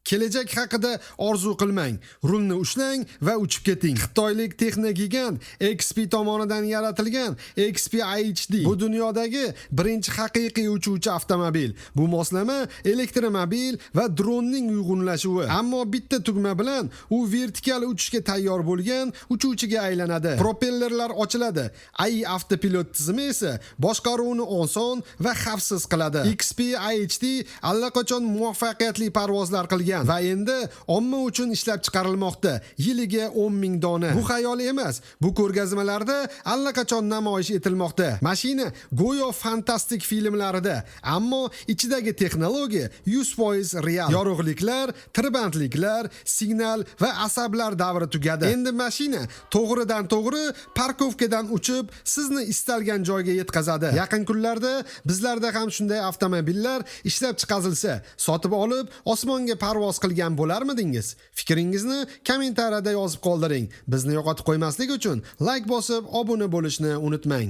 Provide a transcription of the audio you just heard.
Kelajak haqida orzu qilmang. Rulni ushlang va uchib keting. Xitoylik texnogigant XP tomonidan yaratilgan XP IHD bu dunyodagi birinchi haqiqiy uchuvchi avtomobil. Bu moslama elektromobil va dronning uyg'unlashuvi. Ammo bitta tugma bilan u vertikal uchishga tayyor bo'lgan uchuvchiga aylanadi. Propellerlar ochiladi. AI avtopilot tizimi esa boshqaruvni oson va xavfsiz qiladi. XP IHD allaqachon muvaffaqiyatli parvozlar qilgan va endi omma uchun ishlab chiqarilmoqda. Yiliga 10 ming dona. Bu xayol emas. Bu ko'rgazmalarda allaqachon namoyish etilmoqda. Mashina go'yo fantastik filmlarida, ammo ichidagi texnologiya 100% real. Yorug'liklar, tirbandliklar, signal va asablar davri tugadi. Endi mashina to'g'ridan to'g'ri parkovkadan uchib, sizni istalgan joyga yetkazadi. Yaqin kunlarda bizlarda ham shunday avtomobillar ishlab chiqarilsa, sotib olib, osmonga parvoz qilgan bo'larmidingiz? Fikringizni kommentariyada yozib qoldiring. Bizni yo'qotib qo'ymaslik uchun like bosib, obuna bo'lishni unutmang.